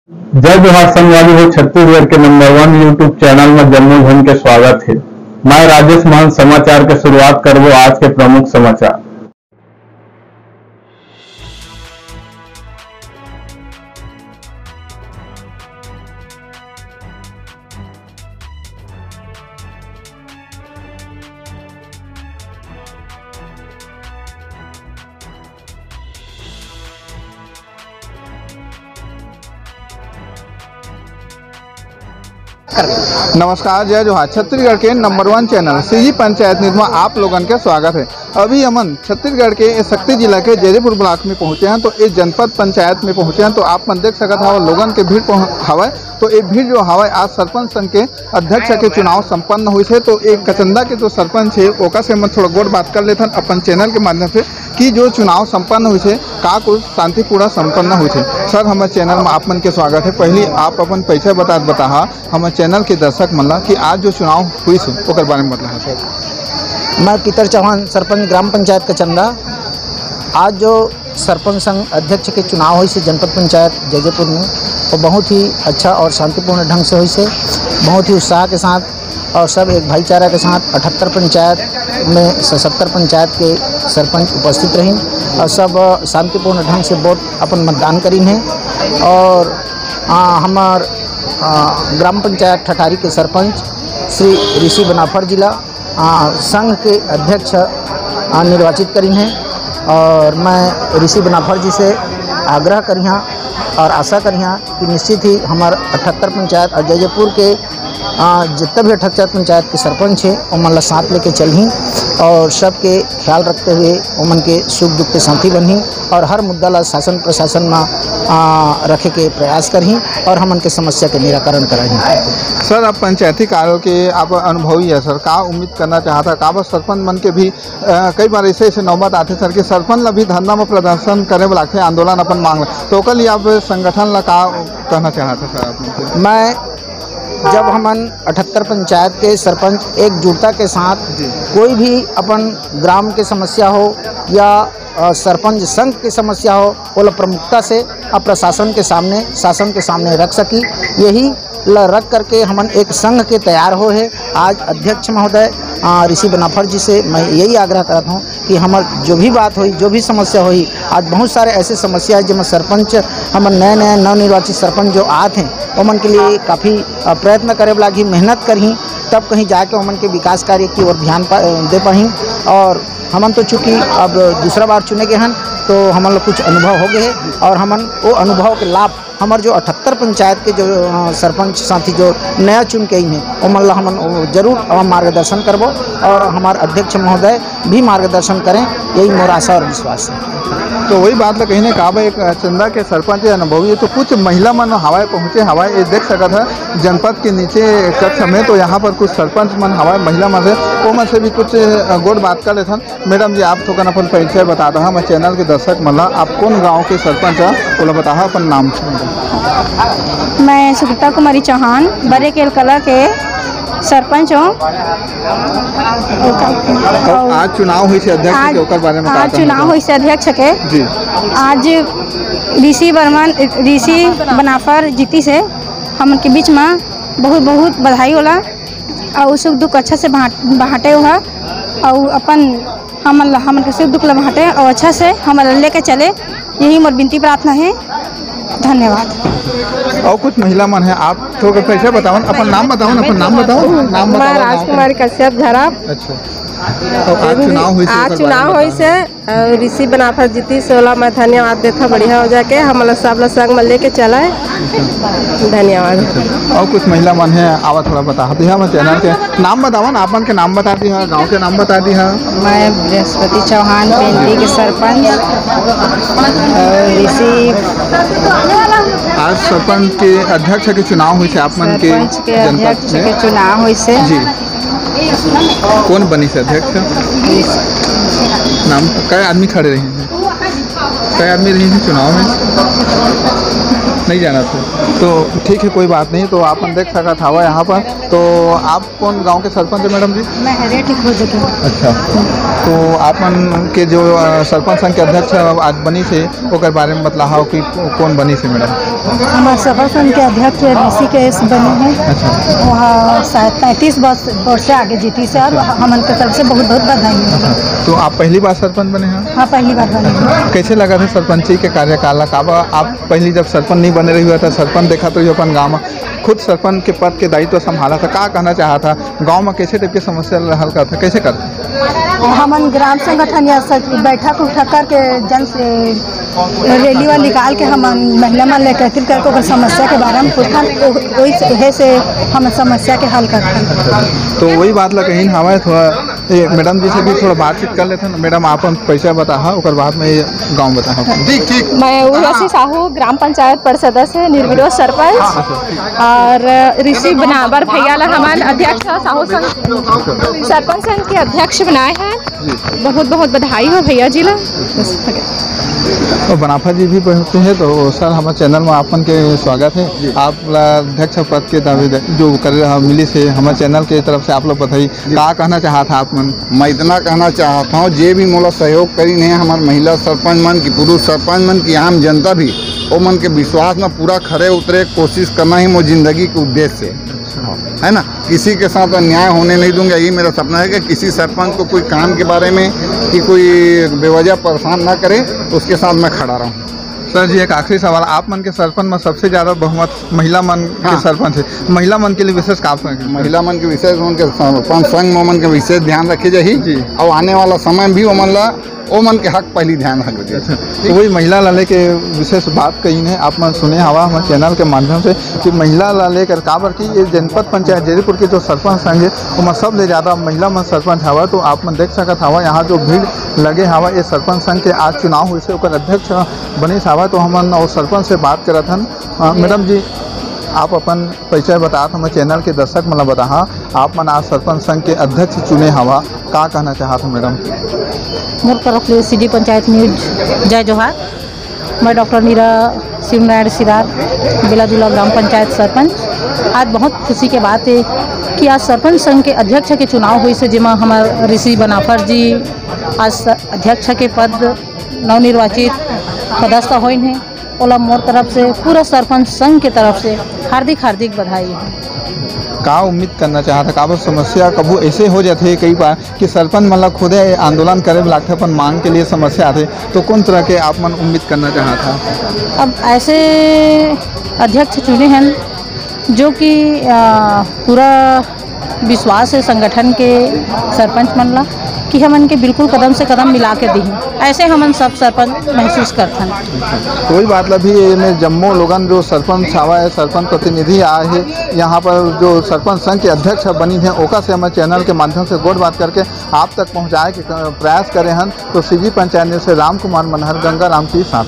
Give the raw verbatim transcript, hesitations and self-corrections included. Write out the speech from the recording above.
जय जोहार संगवारी हो, छत्तीसगढ़ के नंबर वन YouTube चैनल में जम्मो झन के स्वागत हे। मैं राजेश महंत समाचार के शुरुआत करबो आज के प्रमुख समाचार। नमस्कार, जय जोहार। छत्तीसगढ़ के नंबर वन चैनल सीजी पंचायत न्यूज में आप लोगन के स्वागत है। अभी हमन छत्तीसगढ़ के ये सक्ती जिला के जैजेपुर ब्लॉक में पहुंचे हैं, तो ये जनपद पंचायत में पहुंचे हैं, तो आप मन देख सकत हव लोगन के भीड़ पहुं-, हवय। तो ये भीड़ जो हवय आज सरपंच संघ के अध्यक्ष के चुनाव संपन्न हुई है, तो एक कचंदा के जो सरपंच है ओकर से हमन थोड़ा गोठ बात कर लेथन अपन चैनल के माध्यम से कि जो चुनाव संपन्न हुई है का कुछ शांतिपूर्ण संपन्न हुई है। सर, हमर चैनल में आप मन के स्वागत है। पहली आप अपन परिचय बता बताहा हमर चैनल के दर्शक मन ला कि आज जो चुनाव हुई है ओकर बारे में बताहा सर। मैं पीतर चौहान, सरपंच ग्राम पंचायत कचंदा। आज जो सरपंच संघ अध्यक्ष के चुनाव होइस हे जनपद पंचायत जैजेपुर में, वो बहुत ही अच्छा और शांतिपूर्ण ढंग से होइस हे, बहुत ही उत्साह के साथ और सब एक भाईचारा के साथ अठहत्तर पंचायत में सतहत्तर पंचायत के सरपंच उपस्थित रहिन और सब शांतिपूर्ण ढंग से वोट अपन मतदान करिन हे। और आ, हमार आ, ग्राम पंचायत ठठारी के सरपंच श्री ऋषि बनाफर जी ला आ, संघ के अध्यक्ष आ, निर्वाचित करिन हे। और मैं ऋषि बनाफर जी से आग्रह करिहा और आशा करिहा कि निश्चित ही हमार अठहत्तर पंचायत और जैजेपुर के आ, जितना भी अठहत्तर पंचायत के सरपंच हे ओमन ला साथ लेके चलही और सबके ख्याल रखते हुए ओमन के सुख दुख के साथी बनही और हर मुद्दा ला शासन प्रशासन में आ, रखे के प्रयास करही और हमन के समस्या के निराकरण करही। सर, आप पंचायती कार्यों के आप अनुभवी है सर, का उम्मीद करना चाहता, काबर सरपंच मन के भी अ, कई बार ऐसे ऐसे नौबत आते सर कि सरपंच ला भी धरना में प्रदर्शन करे बर लागथे, आंदोलन अपन मांग ला, तो ओकर लिए आप संगठन ला का कहना चाहते सर आप लोग के? मैं जब हमन अठहत्तर पंचायत के सरपंच एकजुटता के साथ जी। कोई भी अपन ग्राम के समस्या हो या अ, सरपंच संघ के समस्या हो, ओला प्रमुखता से अब प्रशासन के सामने, शासन के सामने रख सकी। यही ला रख करके हमन एक संघ के तैयार हो है। आज अध्यक्ष महोदय अ, ऋषि बनाफर जी से मैं यही आग्रह करत हूँ कि हमर जो भी बात होही, जो भी समस्या होही, आज बहुत सारे ऐसे समस्या है जेमा सरपंच हमन नए नए नवनिर्वाचित सरपंच जो आत हैं ओमन के लिए काफ़ी अ, प्रयत्न करे लागही, मेहनत करही, तब कहीं जाके ओमन के विकास कार्य की ओर ध्यान पा, दे पाही। और हमन तो चूंकि अब दूसरा बार चुने गए हन, तो हमन ला कुछ अनुभव हो गए है और हमन वो अनुभव के लाभ हमर जो अठहत्तर पंचायत के जो अ, सरपंच साथी जो नया चुन के आई हैं, ओमन ला हमन वो जरूर अ, मार्गदर्शन करबो और हमार अध्यक्ष महोदय भी मार्गदर्शन करें, यही मोर आशा और विश्वास है। तो वही बात ला कहीं ने कहा भाई, एक चंदा के सरपंच अनुभवी है, तो कुछ महिला मन हवाए पहुँचे हवाए, ये देख सकत है जनपद के नीचे कक्ष में, तो यहाँ पर कुछ सरपंच मन हवाए महिला मन से, वो मन से भी कुछ अ, गोठ बात कर लेथन। मैडम जी, आप थोकन अपन परिचय बता दहा, मैं चैनल के दर्शक मन ला, आप कौन गांव के सरपंच है, ओला बताहा अपन नाम से। मैं सुगीता कुमारी चौहान, बड़े केलकला के सरपंच हूँ। और आज चुनाव हुई से अध्यक्ष आज, के, ओकर बारे में का आज कहना चुनाव चाहब? हुई से अध्यक्ष के जी। आज ऋषि बर्मन, ऋषि बनाफर जीती से हमन के बीच में बहुत बहुत बधाई होला। और सुख दुख अच्छा से बांट बांटे हुआ और अपन हमन ला, हमन के सुख दुख ला बांटे और अच्छा से हमन ला लेके चले, यही मोर विनती प्रार्थना है। धन्यवाद। और कुछ महिला मन है, आप थोड़ा कैसे बताओ, अपन नाम बताओ ना, अपन नाम बताओ, नाम बताओ, मैं नाम। राजकुमारी कश्यप झराप। अच्छा, तो आज चुनाव हुई से, आज ओकर बारे में चुनाव हुई बताओ। से, और ऋषि बनाफर जीती से ओला मैं धन्यवाद देता, बढ़िया हो जाके हमन ला सब ला संग में लेके चला है। धन्यवाद। और कुछ महिला मन है, आवा थोड़ा बता दिया मैं चैनल के नाम बतावा ना, अपन के नाम बता दिया, गांव के नाम बता दिया। मैं बृहस्पति चौहान, पेंटी के सरपंच, और ऋषि आज सरपंच के अध्यक्ष के चुनाव हुई थे आप मन के सरपंच के जनपद अध्यक्ष में। के चुनाव हुई से। जी। कौन बनी से अध्यक्ष? नाम, कई आदमी खड़े रहे हैं? कई आदमी रहे हैं चुनाव में? नहीं जाना था। तो ठीक है, कोई बात नहीं। तो आप मन देख सकत हवा यहाँ पर। तो आप कौन गांव के सरपंच है मैडम जी? मैं हरिया टिकोजा के। अच्छा। तो आप मन के जो, अ, सरपंच संघ के अध्यक्ष आज बनिस हे, ओकर बारे में बतलाहा कि को-, कोन बनिस हे, मैडम? हमर सरपंच संघ के अध्यक्ष ऋषिकेश बने हे। अच्छा। वह शायद पैंतीस वर्ष, वर्ष से आगे जीतिस हे और हमन के तरफ से बहुत बहुत बधाई हे। अच्छा, तो आप पहली बार सरपंच बने हैं? हाँ, पहली बार बने हैं। कैसे लगा था सरपंची के कार्यकाल ला? काबर आप पहली जब सरपंच नहीं बने रही हुआ था, सरपंच देखा तो अपन गाँव में खुद सरपंच के पद के दायित्व संभाला था, का कहना चाहा था? गांव में कैसे टाइप के समस्या ल हल करथे, कैसे करथे? हमन ग्राम संगठन या सच-, बैठक उठक करके जन से रैली वाली निकाल के हमन महिला मन ले एकत्रित करके ओकर समस्या के बारे में पूछथन, ओ-, ओइसे, एहे से हमन समस्या के हल करथन। तो वही बात ला कहीं हमारे थोड़ा, ए, मैडम जी से भी थोड़ा बातचीत कर लेथन। मैडम, आप अपन परिचय बताहा, ओकर बाद में ये गांव बताहा। ठीक, ठीक। मैं उर्वशी साहू, ग्राम पंचायत पर सदस्य, निर्विरोध सरपंच, और ऋषि बनावर भैया ला हमन अध्यक्ष साहू संघ, सरपंच संघ के अध्यक्ष बनाए हैं। बहुत बहुत बधाई हो भैया जी ला। बस, हो गया। तो बनाफा जी भी पहुंचते हैं, तो सर, हमारे चैनल में आप मन के स्वागत है। जी। आप ला अध्यक्ष पद के दावे दे-, जो कर रहा मिली से हमारे चैनल के तरफ से आप लोग बताइए, जी। का कहना चाहत हा आप मन? मैं इतना कहना चाहत हूँ, जे भी मोला सहयोग करीन हे, हमार महिला सरपंच मन की, पुरुष सरपंच मन की, आम जनता भी, वो मन के विश्वास में पूरा खरे उतरे कोशिश करना ही मोर जिंदगी के उद्देश्य है, है ना? किसी के साथ अन्याय होने नहीं दूंगा। यही मेरा सपना है कि किसी सरपंच को कोई काम के बारे में कि कोई बेवजह परेशान ना करे, उसके साथ मैं खड़ा रहूँ। सर जी, एक आखिरी सवाल, आप मन के सरपंच में सबसे ज्यादा बहुमत महिला मन के हाँ। सरपंच है, महिला मन के लिए विशेष का आप कहेंगे? महिला मन के विशेष, उनके सरपंच संघ में मन के विशेष ध्यान रखे जाही जी। और आने वाला समय भी ओमन ला, ओमन के हक पहली ध्यान रखे जाही। अच्छा, तो वही महिला ला लेके विशेष बात कही ने आप मन सुने हवा हमारे चैनल के माध्यम से कि महिला ला लेकर, काबर कि ये जनपद पंचायत जरीपुर के जो सरपंच संघ है, ओमा सबले ज्यादा महिला मन सरपंच हवा। तो आप मन देख सकत हवा, यहाँ जो भीड़ लगे हवा, ये सरपंच संघ के आज चुनाव हुई से ओकर अध्यक्ष बनिस हवय, तो हमन अउ सरपंच से बात करत हन। अ, मैडम जी, आप अपन परिचय बतात हमर चैनल के दर्शक मन ला बताहा, आप मन आज सरपंच संघ के अध्यक्ष चुने हवा, का कहना चाहत हो मैडम? मोर तरफ ले सीधी पंचायत न्यूज जय जोहार। मैं डॉक्टर नीरा शिवनारायण सिरार, बेलादुला ग्राम पंचायत सरपंच। आज बहुत खुशी के बात है कि आज सरपंच संघ के अध्यक्ष के चुनाव हुई से, जेमा हमार ऋषि बनाफर जी आज स-, अध्यक्ष के पद नवनिर्वाचित पदस्थ होइन हे, ओला मोर तरफ से, पूरा सरपंच संघ के तरफ से हार्दिक, हार्दिक बधाई हे। का उम्मीद करना चाहत हा? काबर समस्या कभू ऐसे हो जाथे कई बार कि सरपंच मन ला खुदे आंदोलन करे बर लागथे, अपन मांग के लिए समस्या आथे, तो कौन तरह के आप मन उम्मीद करना चाहत हा? अब ऐसे अध्यक्ष चुने हैं जो कि, अ, पूरा विश्वास है संगठन के सरपंच मन ला कि हमन के बिल्कुल कदम से कदम मिला के दिही, ऐसे हमन सब सरपंच महसूस करथन। कोई बात ला भी, ये में जम्मो लोगन जो सरपंच आवा है, सरपंच प्रतिनिधि आए है, यहाँ पर जो सरपंच संघ के अध्यक्ष बनी है, ओकर से हमर चैनल के माध्यम से गोठ बात करके आप तक पहुँचाए के प्रयास करे हन। तो सीधी पंचायत न्यूज से राम कुमार मनहर, गंगा राम के साथ।